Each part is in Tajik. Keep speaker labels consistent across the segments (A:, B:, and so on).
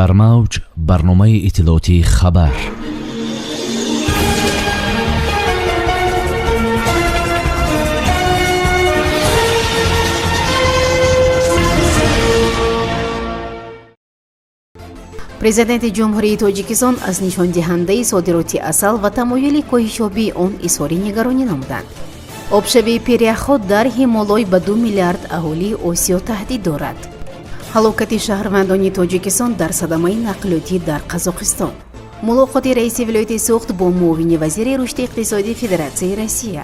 A: Дар мавҷ барномаи иттилоотии «Хабар».
B: Президенти Ҷумҳурии Тоҷикистон аз нишондиҳандаи содироти асал ва тамоюли коҳишёбии он изҳори нигаронӣ намуданд. Обшавии пиряхҳо дар Ҳимолой ба 2 миллиард аҳолии Осиё таҳдид дорад. Ҳалокати шаҳрвандони Тоҷикистон дар садамаи нақлиётӣ дар Қазоқистон. Мулоқоти раиси вилояти Суғд бо муовини вазири рушди иқтисодии Федератсияи Россия.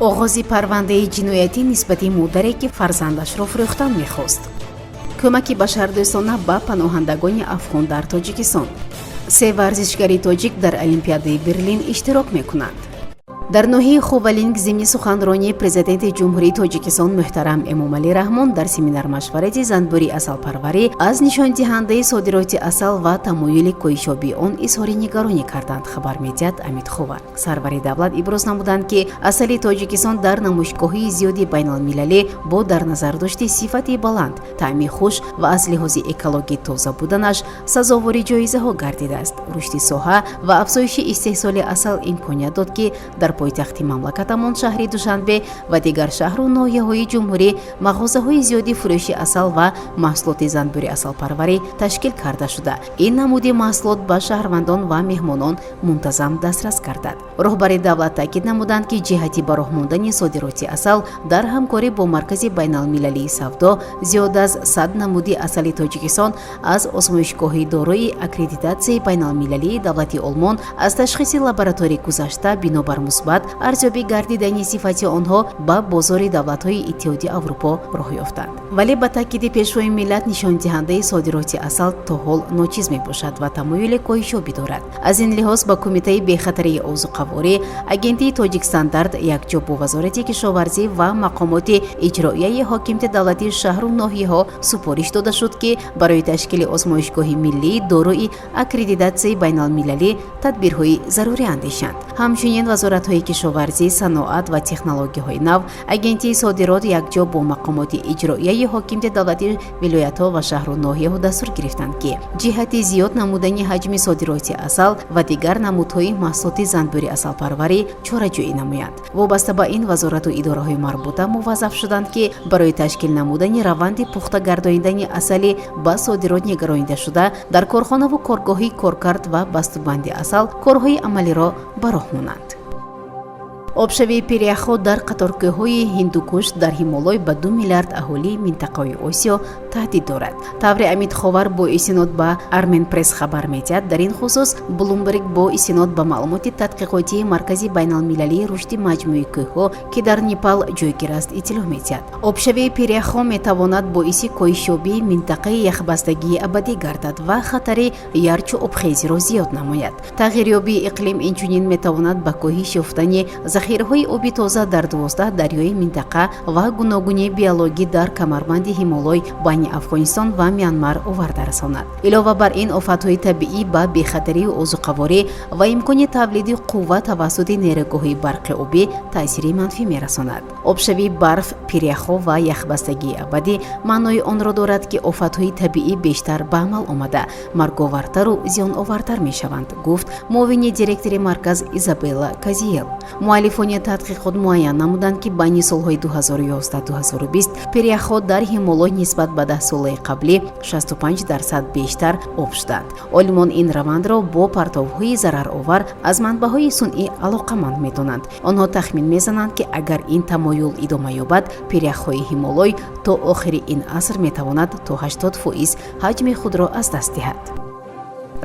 B: Оғози парвандаи ҷиноятӣ нисбати модаре, ки фарзандашро фурӯхтан мехост. Кӯмаки башардӯстона ба паноҳандагони афғон дар Тоҷикистон. Се варзишгари тоҷик дар Олимпиадаи Берлин иштирок мекунанд. Дар ноҳияи Ховалинг зимни суханронии Президенти Ҷумҳурии Тоҷикистон муҳтарам Эмомалӣ Раҳмон дар семинар-машварати занбӯри асалпарварӣ аз нишондиҳандаи содироти асал ва тамоюли коҳишёбии он изҳори нигаронӣ карданд, хабар медиҳад Амидховар. Сарвари давлат иброз намуданд, ки асали Тоҷикистон дар намоишгоҳҳои зиёди байналмилалӣ бо дар назардошти сифати баланд, таъми хуш ва аз лиҳози экологӣ тоза буданаш сазовори ҷоизаҳо гардидааст. Рушди соҳа ва афзоиши истеҳсоли асал имконият дод, ки дар пойтахти мамлакатамон, шаҳри Душанбе, ва дигар шаҳру ноҳияҳои ҷумҳурӣ мағозаҳои зиёди фурӯши асал ва маҳсулоти занбӯри асалпарварӣ ташкил карда шуда, ин намуди маҳсулот ба шаҳрвандон ва меҳмонон мунтазам дастрас гардад. Роҳбари давлат таъкид намуданд, ки ҷиҳати ба роҳ мондани содироти асал дар ҳамкорӣ бо Маркази байналмилалии савдо зиёд аз 100 намуди асали Тоҷикистон аз озмоишгоҳи дорои аккредитатсияи байналмилалии давлати Олмон аз ташхиси лабораторӣ гузашта, бинобар мусбат арзёбӣ гардидани сифати онҳо ба бозори давлатҳои Иттиҳоди Аврупо роҳ ёфтанд. Вале, ба таъкиди Пешвои миллат, нишондиҳандаи содироти асал то ҳол ночиз мебошад ва тамоюли коҳишёбӣ дорад. Аз ин лиҳоз ба Кумитаи бехатарии озуқаворӣ, Агентии Тоҷикстандарт якҷо бо Вазорати кишоварзӣ ва мақомоти иҷроияи ҳокимияти давлатии шаҳру ноҳияҳо супориш дода шуд, ки барои ташкили озмоишгоҳи миллии дорои аккредитатсияи байналмилалӣ тадбирҳои зарурӣ андешанд. Ҳамчунин вазоратҳои кишоварзӣ, саноат ва технологияҳои нав, Агентии содирот якҷо бо мақомоти иҷроияи ҳокимияти давлатии вилоятҳо ва шаҳру ноҳияҳо дастур гирифтанд, ки ҷиҳати зиёд намудани ҳаҷми содироти асал ва дигар намудҳои маҳсулоти занбӯри асалпарварӣ чораҷӯӣ намоянд. Вобаста ба ин, вазорату идораҳои марбута муваззаф шуданд, ки барои ташкил намудани раванди пухта гардонидани асали ба содирот нигаронидашуда дар корхонаву коргоҳи коркард ва бастубанди асал корҳои амалиро ба роҳ монанд. Обшавии пиряхҳо дар қаторкӯҳҳои Ҳиндукуш дар Ҳимолой ба 2 миллиард аҳолии минтақаи Осиё таҳдид дорад. Тавре Амидховар бо истинод ба Арменпресс хабар медиҳад, дар ин хусус Блумберг бо истинод ба маълумоти тадқиқотии Маркази байналмилалии рушди маҷмӯи кӯҳҳо, ки дар Непал ҷойгир аст, иттилоъ медиҳад. Обшавии пиряхҳо метавонад боиси коҳишёбии минтақаи яхбастагии абадӣ гардад ва хатари ярчу обхезиро зиёд намояд. Тағйирёбии иқлим инчунин метавонад ба коҳиш ёфтани захираҳои оби тоза дар 12 дарёи минтақа ва гуногунии биологӣ дар камарбанди Ҳимолой байни Афғонистон ва Мянмар оварда расонад. Илова бар ин, офатҳои табиӣ ба бехатарии озуқаворӣ ва имкони тавлиди қувва тавассути нерӯгоҳҳои барқи обӣ таъсири манфӣ мерасонад. Обшавии барф, пиряхҳо ва яхбастагии абадӣ маънои онро дорад, ки офатҳои табиӣ бештар ба амал омада, марговартару зиёновартар мешаванд, гуфт муовини директори марказ Изабелла Казиел. Муаллифони тадқиқот муайян намуданд, ки байни солҳои 2011-2020 пиряхҳо дар Ҳимолой нисбат ба даҳсолаи қаблӣ 65% бештар об шуданд. Олимон ин равандро бо партовҳои зараровар аз манбаъҳои сунъӣ алоқаманд медонанд. Онҳо тахмин мезананд, ки агар ин тамоюл идома ёбад, пиряхҳои Ҳимолой то охири ин аср метавонад то 80% ҳаҷми худро аз даст диҳад.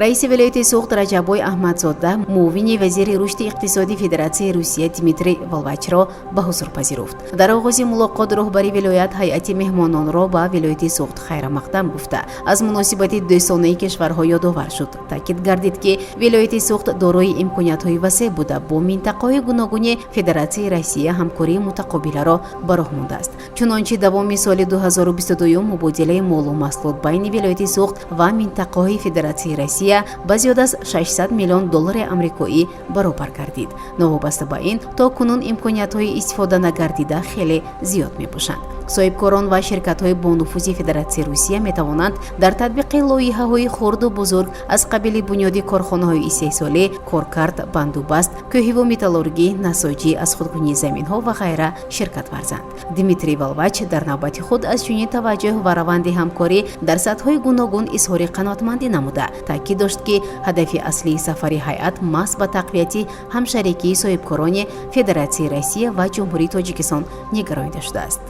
B: Раиси вилояти Суғд Раҷаббой Аҳмадзода муовини вазири рушди иқтисодии Федератсияи Русия Дмитрий Волвачро ба ҳузур пазируфт. Дар оғози мулоқот роҳбари вилоят ҳайати меҳмононро ба вилояти Суғд хайрамақдам гуфта, аз муносибати дӯстонаи кишварҳо ёдовар шуд. Таъкид гардид, ки вилояти Суғд дорои имкониятҳои васеъ буда, бо минтақаҳои гуногуни Федератсияи Россия ҳамкории мутақобиларо ба роҳ мондааст. Чунончи, давоми соли 2022 мубодилаи молу маҳсулот байни вилояти Суғд ва минтақаҳои Федератсияи Россия Россия ба зиёд аз 600 миллион доллари амрикоӣ баробар гардид. Новобаста ба ин, то кунун имкониятҳои истифода нагардида хеле зиёд мебошанд. Соҳибкорон ва ширкатҳои бонуфузи Федератсияи Русия метавонанд дар татбиқи лоиҳаҳои хурду бузург аз қабили бунёди корхонаҳои истеҳсолӣ, коркард, бандубаст, кӯҳиву металлургӣ, насоҷӣ, аз худкунии заминҳо ва ғайра ширкат варзанд. Дмитрий Валвач дар навбати худ аз чунин таваҷҷӯҳ ва раванди ҳамкорӣ дар сатҳҳои гуногун изҳори қаноатмандӣ намуда, таъкид дошт, ки ҳадафи аслии сафари ҳайат маҳз ба тақвияти ҳамшарикии соҳибкорони Федератсияи Россия ва Ҷумҳурии Тоҷикистон нигаронида шудааст.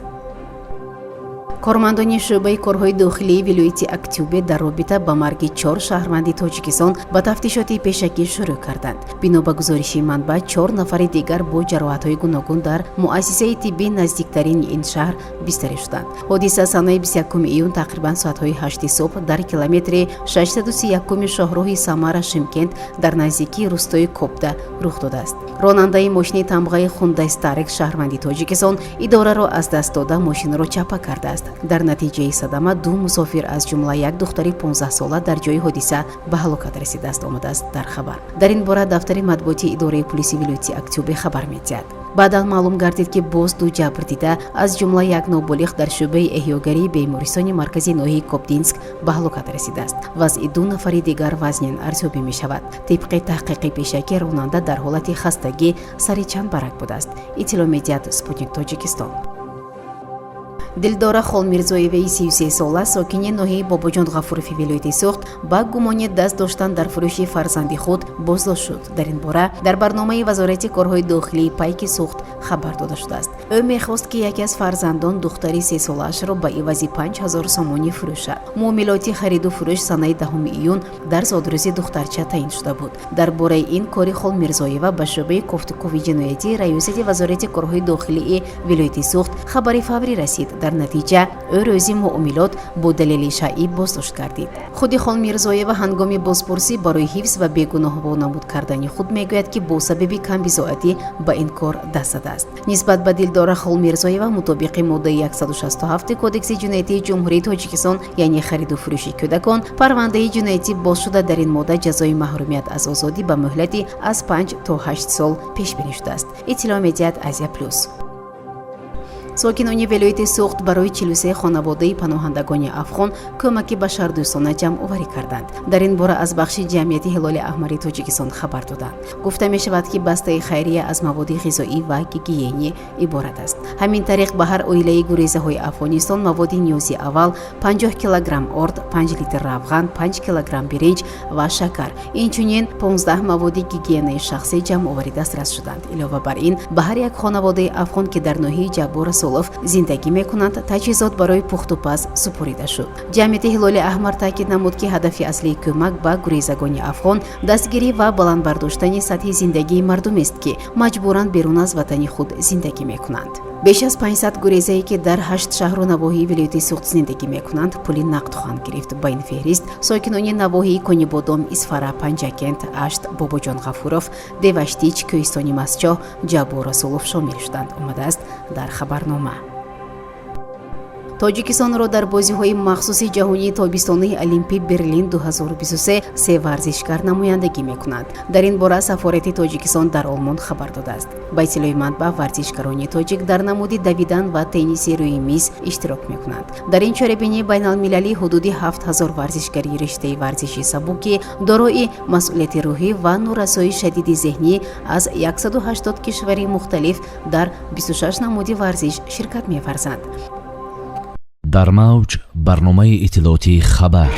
B: Кормандони шӯъбаи корҳои дохилии вилояти Актюбе дар робита ба марги чор шаҳрванди Тоҷикистон ба тафтишоти пешакӣ шурӯъ карданд. Бино ба гузориши манбаъ, чор нафари дигар бо ҷароҳатҳои гуногун дар муассисаи тиббӣ наздиктарини ин шаҳр бистарӣ шуданд. Ҳодиса санаи 21 июн тақрибан соатҳои 8 субҳ дар километри 631 шоҳроҳи Самара Шимкент дар наздикии рустои Кобда рух додааст. Ронандаи мошини тамғаи Хундай Старекс, шаҳрванди Тоҷикистон, идораро аз даст дода, мошинро чапа кардааст. Дар натиҷаи садама ду мусофир, аз ҷумла як духтари 15сола, дар ҷои ҳодиса ба ҳалокат расидааст, омадааст дар хабар. Дар ин бора дафтари матбуоти идораи пулиси вилояти Актюбе хабар медиҳад. Баъдан маълум гардид, ки боз ду ҷабрдида, аз ҷумла як ноболиғ, дар шӯъбаи эҳёгарии бемористони маркази ноҳияи Кобдинск ба ҳалокат расидааст. Вазъи ду нафари дигар вазнин арзёбӣ мешавад. Тибқи таҳқиқи пешакӣ, ронанда дар ҳолати хастагӣ сари чанд барак будааст, иттилоъ медиҳад Спутник Тоҷикистон. Дилдора Холмирзоеваи 33сола, сокини ноҳияи Бобоҷон Ғафурови вилояти Суғд, ба гумони даст доштан дар фурӯши фарзанди худ боздошт шуд. Дар ин бора дар барномаи Вазорати корҳои дохилии Пайки Суғд хабар дода шудааст. Ӯ мехост, ки яке аз фарзандон, духтари сесолаашро, ба ивази 5000 сомонӣ фурӯшад. Муомилоти хариду фурӯш санаи 10 июн дар зодрӯзи духтарча таъин шуда буд. Дар бораи ин кори Холмирзоева ба шӯъбаи кофтукови ҷиноятӣ Раёсати Вазорати корҳои дохилии вилояти Суғд хабари фаврӣ расид. Дар натиҷа ӯ рӯзи муомилот бо далели шаъӣ боздошт гардид. Худи Холмирзоева ҳангоми бозпурсӣ барои ҳифз ва бегуноҳ вонамуд кардани худ мегӯяд, ки бо сабаби камбизоатӣ ба ин кор даст задааст. Нисбат ба Дилдора Холмирзоева мутобиқи моддаи 167 Кодекси ҷиноятии Ҷумҳурии Тоҷикистон, яъне хариду фурӯши кӯдакон, парвандаи ҷиноятӣ боз шуда, дар ин модда ҷазои маҳрумият аз озодӣ ба муҳлати аз 5 то 8 сол пешбинӣ шудааст, иттилоъ медиҳад Азия Плюс. Сокинони вилояти Суғд барои 43 хонаводаи паноҳандагони афғон кӯмаки башардӯстона ҷамъоварӣ карданд. Дар ин бора аз бахши ҷамъияти Ҳилоли Аҳмари Тоҷикистон хабар доданд. Гуфта мешавад, ки бастаи хайрия аз маводи ғизоӣ ва гигиенӣ иборат аст. Ҳамин тариқ, ба ҳар оилаи гурезаҳои Афғонистон маводи ниёзи аввал: 50 килограмм орд, 5 литр равған, 5 килограмм биринҷ ва шакар, инчунин 15 маводи гигиенаи шахсӣ ҷамъоварӣ дастрас шуданд. Илова бар ин, ба ҳар як хонаводаи афғон, ки дар ноҳияи Ҷаббор Расулов зиндагӣ мекунанд, таҷҳизот барои пухтупаз супорида шуд. Ҷамъияти Ҳилоли Аҳмар таъкид намуд, ки ҳадафи аслии кӯмак ба гурезагони афғон дастгирӣ ва баланд бардоштани сатҳи зиндагии мардумест, ки маҷбуран берун аз ватани худ зиндагӣ мекунанд. Беш аз 500 гурезае, ки дар ҳашт шаҳру навоҳии вилояти Суғд зиндагӣ мекунанд, пули нақд хоҳанд гирифт. Ба ин феҳрист сокинони навоҳии Конибодом, Исфара, Панҷакент, Ашт, Бобоҷон Ғафуров, Деваштич, Кӯҳистони Мастчоҳ, Ҷаббор Расулов шомил шуданд, омадааст дар хабарнома. Тоҷикистонро дар бозиҳои махсуси ҷаҳонии тобистонаи Олимпӣ Берлин 2023 се варзишгар намояндагӣ мекунанд. Дар ин бора сафорати Тоҷикистон дар Олмон хабар додааст. Ба иттилои манбаъ, варзишгарони тоҷик дар намуди давидан ва тенниси рӯи миз иштирок мекунанд. Дар ин чорабинии байналмилалӣ ҳудуди 7000 варзишгари риштаи варзиши сабукӣ, дорои масъулияти рӯҳӣ ва норасоии шадиди зеҳнӣ, аз 180 кишвари мухталиф дар 26 намуди варзиш ширкат меварзанд.
A: Дар мавҷ барномаи иттилоотии «Хабар».